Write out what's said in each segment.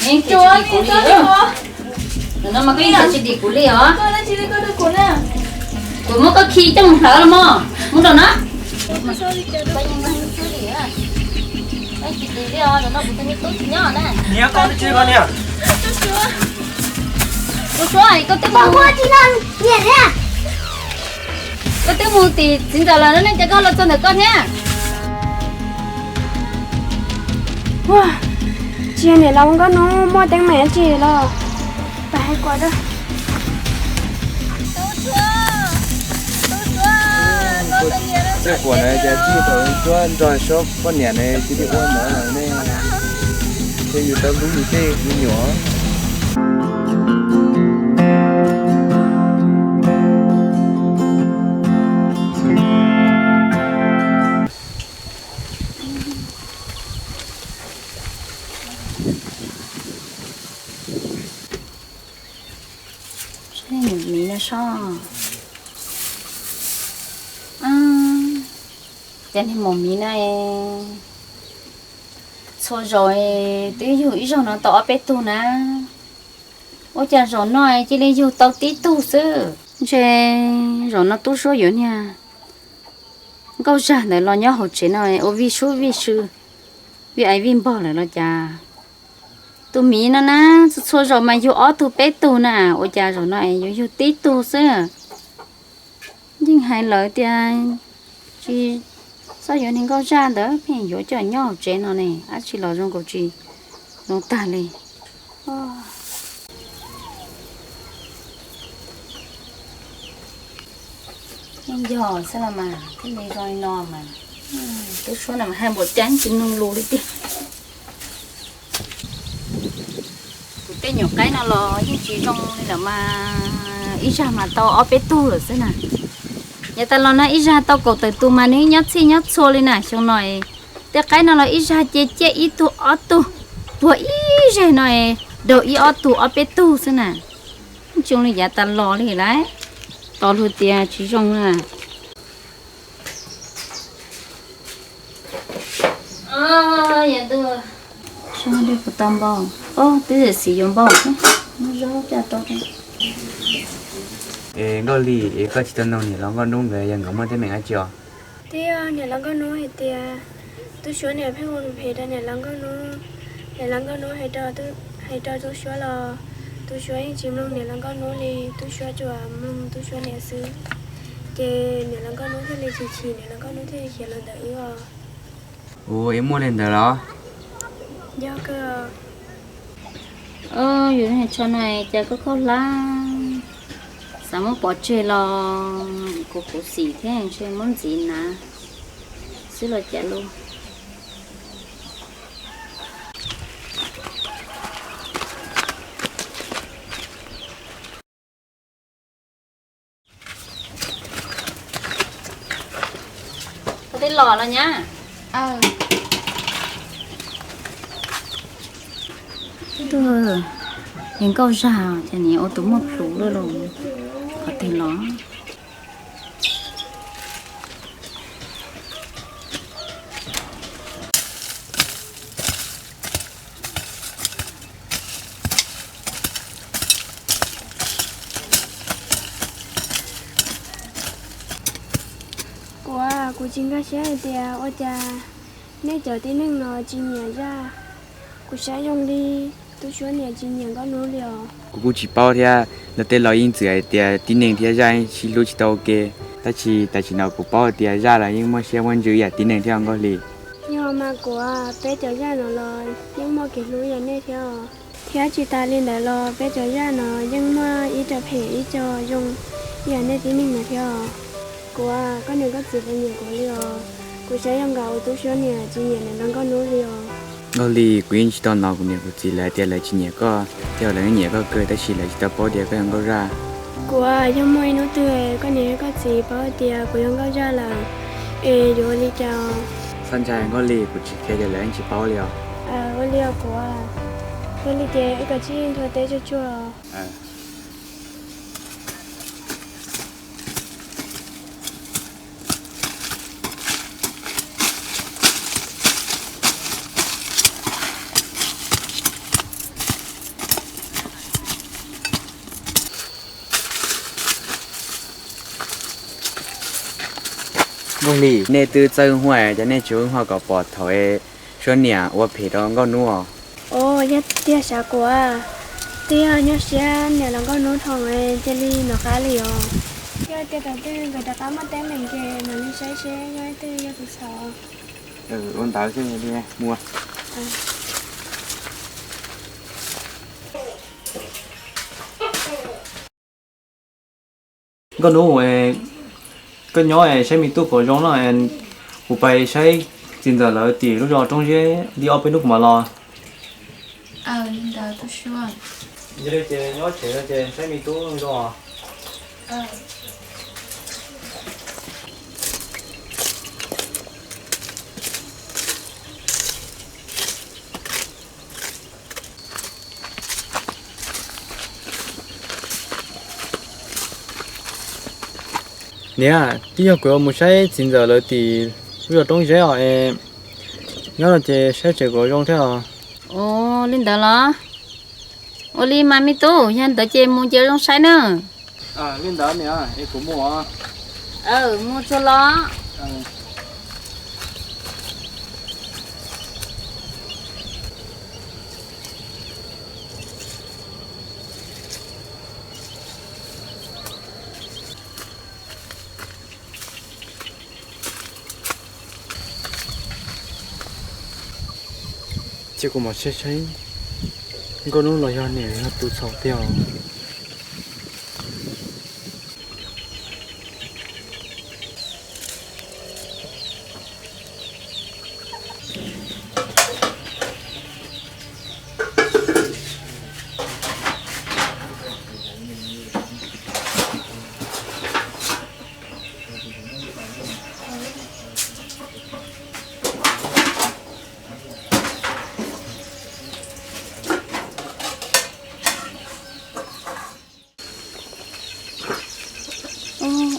Yeej tsis dim kuv li. Ntawm no mas koj yeej tsis dim kuv li os. Kuv muab koj khi coj mus hlawv los mog, mus rau na. Niam, koj twb mus, koj twb mus tim txiv ntxawm lawm no ne, cas koj los txog ntawm koj thiab? Ua, tsis yog niam laus Nkauj Hnub muaj teeb meem dab tsi los pab hais kuv da. Tej uas na cas tsis tau cuab nrog Suab poj niam ne, cia li ua ntawd ne, ces yus tau hlub yus tej me nyuam. Saib niag maum miv no soj. Cas niag maum miv no txhua zaus twb yug ib zaug no tau ob peb tug na. Ua cas zaum no cia li yug tau tib tug xwb? Ntshe zaum no tub Suab yuav niag nkauj zag ntawd los nyob hauv tsev no ua vij sub vij sw, vij aiv vij npog lawm los cas. Tus miv no na, txhua txhua zaus mas yug ob tug peb tug na, ua cas zaum no es yuav yug tib tug xwb? Yeej hais lawv tias tsis txhob yuav niag nkauj zaj ntawd, pheej yuav coj nyob hauv tsev no ne, dab tsi los zoo nkaus tsis zoo tag li. Yeej yog xwb los mas thiaj li zoo li no mas. Tub Suab no mas hais npaum cas tsis mloog lus li tiag. Kuv tej nyuam qaib no los yeej tsis zoo li lawm mas, ib zag mas tau ob peb tug lawm xwb na. Yav tas los no ib zag tau kaum tawm tus mas nws nyob txhij nyob txhua li na. Xyoo no tej qaib no los ib zag ces ciaj ib tug ob tug, puag ib zeg no daug ib ob tug ob peb tug xwb na. Tsis zoo li yav tas los li lawm, tos luag tias tsis zoo na. Yog ntuj, sab dej puas tau npau? Twb xim yuav npau, muab zaub coj tau. Es Nkauj Lis, es koj tsis tau nug niam laus Nkauj Hnub nkawd yog nkawd muaj teeb meem dab tsi os? Twb yog niam laus Nkauj Hnub hais tias Tub Suav niam pheej ua phem rau niam laus Nkauj Hnub. Niam laus Nkauj Hnub hais rau, hais rau Tub Suav los Tub Suav yeej tsis mloog niam laus Nkauj Hnub li, Tub Suav tsuas mloog Tub Suav niam xwb. Ces niam laus Nkauj Hnub thiaj li chim chim, niam laus Nkauj Hnub thiaj li khiav los ntawm wb os. Ua, es muaj li ntawd los? Yog kawg. Yus tsho no cas koj khaub hlab, xav muab pov tseg los kuv khuv xim thiab ntshe muab ntxiv hnav xwb los cas lauj. Koj twb los los nyab. Tuaj, es nkauj zag ces nim ua tus muaj plhus lawm los qhov twg los? Kuv, kuv tsis nkag siab hais tias ua cas nej cov tib neeg no tsis nyiam zaj. Kuv saib zoo li Tub Suav niam tsis nyiam Nkauj Hnub li os. Kuv kuj tsis paub thiab, luag tej laus yeej txwm hais tias tib neeg thiab zaj sib hlub tsis tau ua ke. Tab sis tam sim no kuv paub tias zaj los yeej muaj siab muaj ntsws ib yam tib neeg thiab Nkauj Hli. Yog mas kuv, peb cov zaj no los yeej muaj kev hlub ib yam nej thiab os. Thiab tsis tas li ntawd los peb cov zaj no yeej muaj ib co phem ib co zoo ib yam nej tib neeg no thiab os. Kuv, koj niam koj txiv puas nyiam kuv li os? Kuv saib zoo nkaus Tub Suav niam tsis nyiam niam laus Nkauj Hnub li os. Nkauj Hli, kuv yeej tsis tau hnov kuv niam kuv txiv lawv hais tias lawv tsis nyiam koj, tej zaum lawv yeej nyiam koj kawg tab sis lawv tsis tau paub tias koj yog nkauj zaj. Kuv, yog muaj ib hnub twg koj niam thiab koj txiv paub tias kuv yog nkauj zaj lawm es yuav ua li cas? Txhob ntshai Nkauj Hli, kuv tsis qhia ces lawv yeej tsis paub li os. Ua li os kuv, yog li ces wb kav tsij nthua teb tsuag tsuag. Hli, nej twb txawj hua ces nej tsis hu hua kom pom thaum suab niam ua phem rau Nkauj Hnub os. Ua, yog tiag sav kuv, twb yog nyuaj siab niam los Nkauj Hnub dhau cia li nov qab li os. Yog tias thaum twg nkawd rov qab muaj teeb meem ces mam li saib seb yog leej twg yog tus txhaum. Ua ntawd xwb li mus. Nkauj Hnub, koj nyob saib me tub kom zoo no, kuv pais saib txiv ntxawm lawv tim lub zos Roob Zeb li ob peb hnub kuv mam los. Yog li ces nyob tsev ces saib me tub zoo. Niam, twb yog kuv yuav mus saib txiv ntxawm lawv tim lub zos Roob Zeb os, nyob no ces saib tsev kom zoo thiab os. Ua li ntawd los? Ua li mas me tub, yog ntawd ces mus ces zoo saib nawb. Li ntawd niam, es kuv mus os. Mus tsuag los. Ces kuv mam saib saib Nkauj Hnub los yog niam yog tus txhaum tiag os.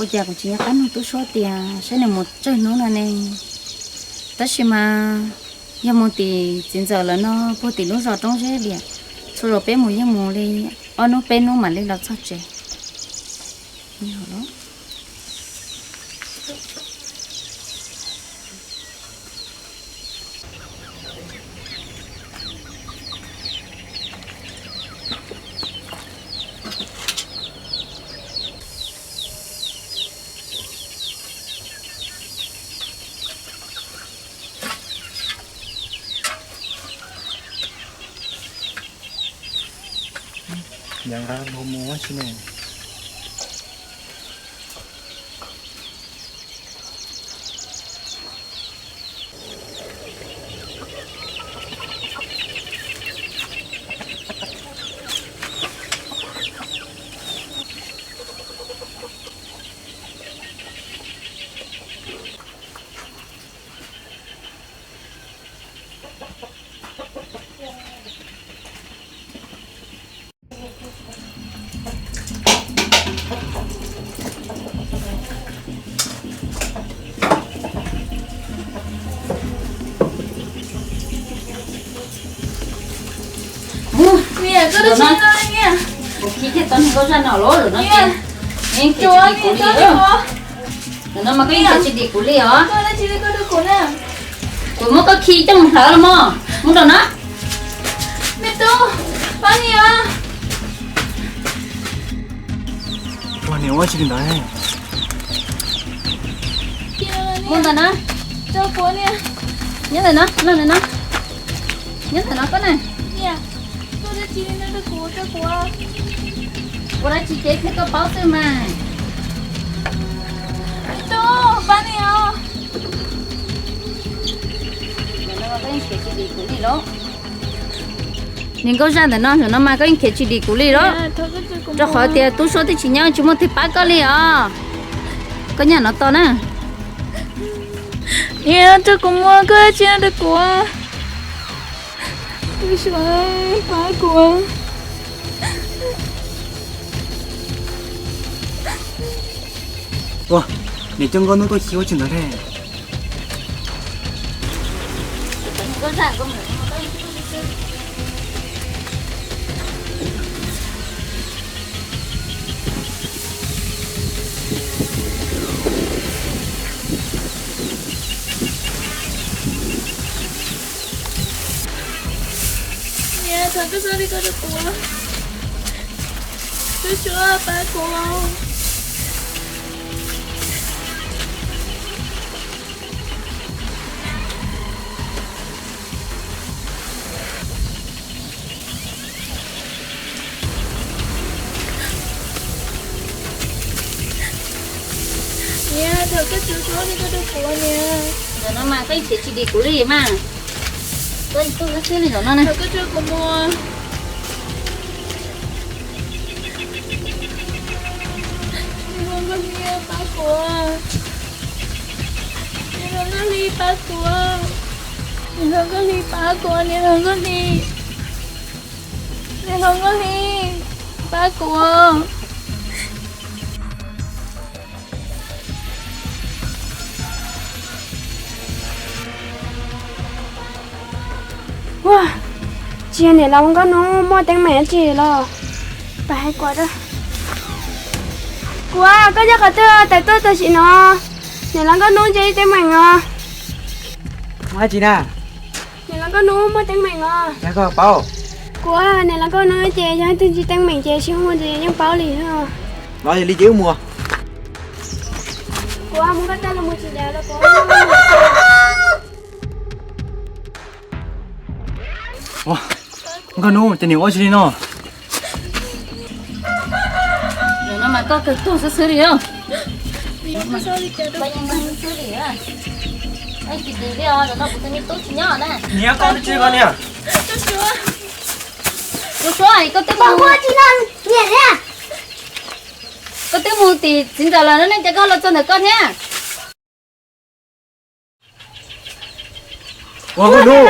Ua cas kuv tsis nco qab nug tub suab tias saib nws mus tsawg hnub no ne. Tab sis mas yog mus tim txiv ntxawm lawv no puag tim lub zos Roob Zeb liam, txhua zaus peb mus yeej mus li ob hnub peb hnub mam li los txog tsev. Nqa mus ua si ne. Kuv khi thiaj tau nkauj zaj no los lawm no ces yeej khiav tsis dim kuv li. Lawm no mas koj yeej khiav tsis dim kuv li os. Kuv muab koj khi coj mus hlawv los mog, mus rau na. Ua niam ua tsis li ntawd. Mus ntawm na. Nyob ntawm na, nyob ntawm na. Nyob ntawm no koj na. Ua dab tsi ces thiaj koj paub xwb mas. Niag nkauj zaj ntawm no, zaum no mas koj yeej khiav tsis dim kuv li los. Rau qhov tias tub suab twb tsis nyob, tsis muaj twg pab koj li os. Koj nyob no tos na. Niam, rau kuv mus, koj tsis nyob rau kuv. Pab kuv. Ua, niam coj Nkauj Hnub tuaj khi ua tsis ntawd ne. Thov koj txhob li ko rau kuv, Suab Suab, pab kuv. Niam, thov koj txhob li ko rau kuv niam. Zaum no mas koj yeej tsis dim kuv li mas. Koj tu xwb li zaum no na. Thov koj tso kuv mus. Niam hluas Nkauj Hli, pab kuv. Niam hluas Nkauj Hli, pab kuv. Niam hluas Nkauj Hli, pab kuv, niam hluas Nkauj Hli. Niam hluas Nkauj Hli, pab kuv. Ua, tsis yog niam laus Nkauj Hnub muaj teeb meem dab tsi los? Pab hais kuv, kuv, koj nyob qhov twg tawm tuaj tam sim no? Niam laus Nkauj Hnub ntshe teeb meem os. Muaj dab tsi na? Niam laus Nkauj Hnub muaj teeb meem os. Kuv, niam laus Nkauj Hnub ces yog leej twg ntsib teeb meem ces sib hu ces yeej paub li. No yog li ces wb mus. Kuv mus koj tag los mus tsis dav los kuv. Nkauj Hnub, cas niam ua tsis li no? Zaum no mas koj kawg tuag xwb xwb li os. Xwb li, tsis dim li os, zaum no kuv tus me tub tsis nyob na. Niam, koj twb tsis koj niam. Kuv Suab, koj twb mus, koj twb mus tim txiv ntxawm lawm no ne, cas koj los txog ntawm koj thiab? Ua, Nkauj Hnub.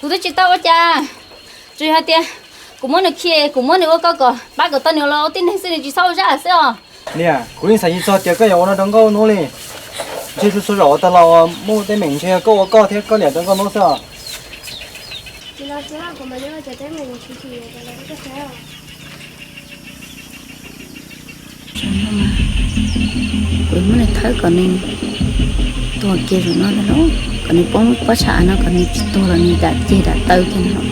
Kuv twb tsis tau ua cas, tsuas yog tias kuv muab nws khi, kuv muab nws ua kom pab kom tau nws los ua tib neeg xwb, nws tsis txhob ua zaj xwb os. Niam, kuv yeej xav tsis txog tias koj yuav ua no rau Nkauj Hnub li. Ntshe txhua txhua zaus ua tas los muaj teeb meem ntshe yog koj ua koj thiab koj niam rau Nkauj Hnub xwb os. Kuv muab nws thawb kom nws tuag kiag zaum no ntag lauj, kom nws poob lub pob txha av no kom nws tsis tuag los nws dam ceg dam taw kiag no.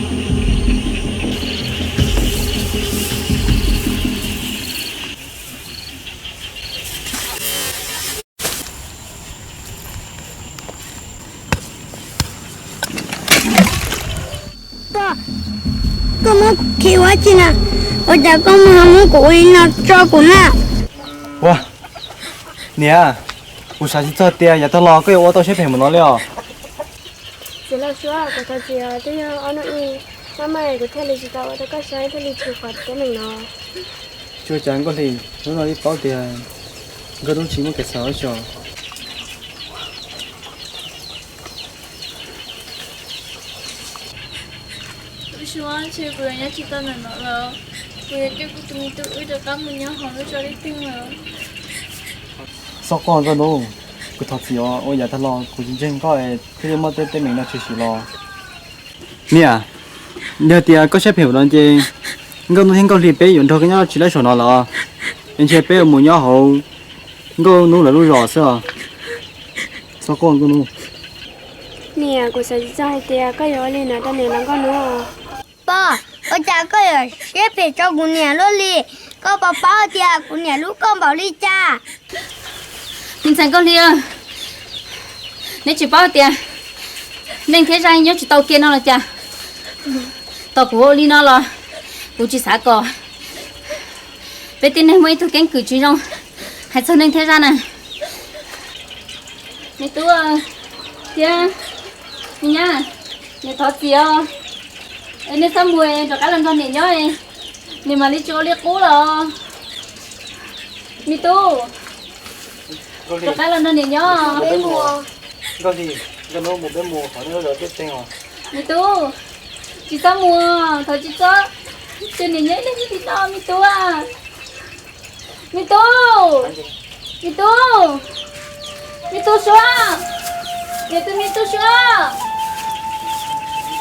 Koj muab kuv khi ua dab tsi na? Ua cas koj muab kuv ua li no rau kuv na? Ua, niam, kuv xav tsis txog tias yav tag los koj yuav ua tau siab phem npaum no li os. Txiv Lauj Suab, kuv thov txim, twb yog ob hnub ib, maj maj kuv thiaj li tsis tau ua rau koj saib, thiaj li tshwm qhov teeb meem no. Tsis ua cas Nkauj Hli, hnub no wb paub tias Nkauj Hnub tsis muaj kev xav lawm xyov. Suab, ntshe kuv yuav nyob tsis tau ntawm no lawm, kuv yuav coj kuv tus me tub wb rov qab mus nyob hauv lub zos Dej Teeg lawm. Txhob quaj Nkauj Hnub, kuv thov txim os, ua yav tag los kuv tsis ntseeg koj thiaj li muaj tej teeb meem no tshwm sim los. Niam, yog tias koj siab phem npaum no ces Nkauj Hnub thiab Nkauj Hli peb yuav nrog koj nyob tsis laib saum no lawm, es ntshe peb yuav mus nyob hauv Nkauj Hnub lawv lub zos xwb os. Txhob quaj Nkauj Hnub. Niam, kuv xav tsis txog hais tias koj yuav ua li no rau niam laus Nkauj Hnub. Pog, ua cas koj yuav siab phem rau kuv niam luaj li? Koj puas paub tias kuv niam hlub koj npaum li cas? Me ntxhais Nkauj Hli, neb tsis paub tias neeg thiab zaj nyob tsis tau kiag no los cas? Tos kuv ua li no los kuv tsis xav kom peb tib neeg muaj ib tug keeb kwm tsis zoo hais txog neeg thiab zaj na. Me tub thiab me nyab, nws thov txim os. Es nej txhob mus, rov qab los nrog niam nyob, niam mam li tsis ua li qub los. Me tub, rov qab los nrog niam nyob. Me tub, tsis txhob mus, thov tsis txhob cia niam nyob ib leeg li no me tub. Me tub, me tub, me tub Suab, niam tus me tub Suab,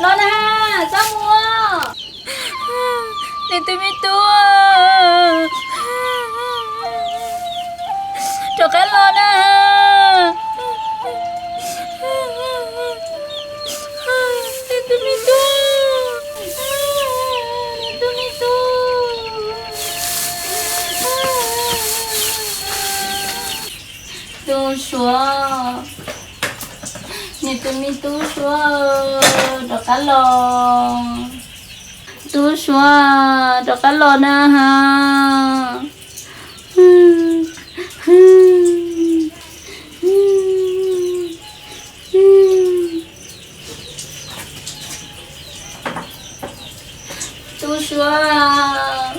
los na, txhob mus. Niam tus me tub, rov qab los na. Niam tus me tub Suav, rov qab los. Tub Suav, rov qab los na ha. Tub Suav.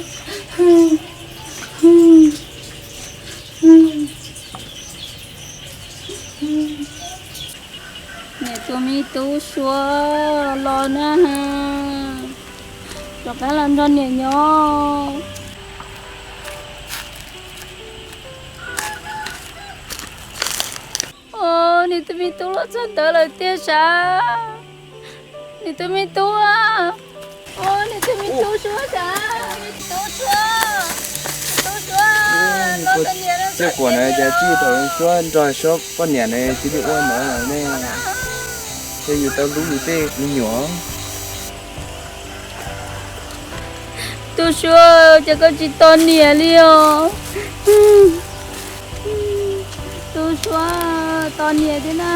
Niam tus me tub Suav los na. Rov qab los nrog niam nyob. Niam tus me tub los txog ntawd lawm tiag sav. Niam tus me tub, niam tus me tub Suav sav, tub Suav, tub Suav, los tos niam. Tej quas na cas tsis tau Suav nrog Suav poj niam na cia li ua ntawd ne. Ces yus tau hlub yus tej me nyuam. Tub Suav, cas koj tsis tos niam li os? Tub Suav, tos niam thiab na.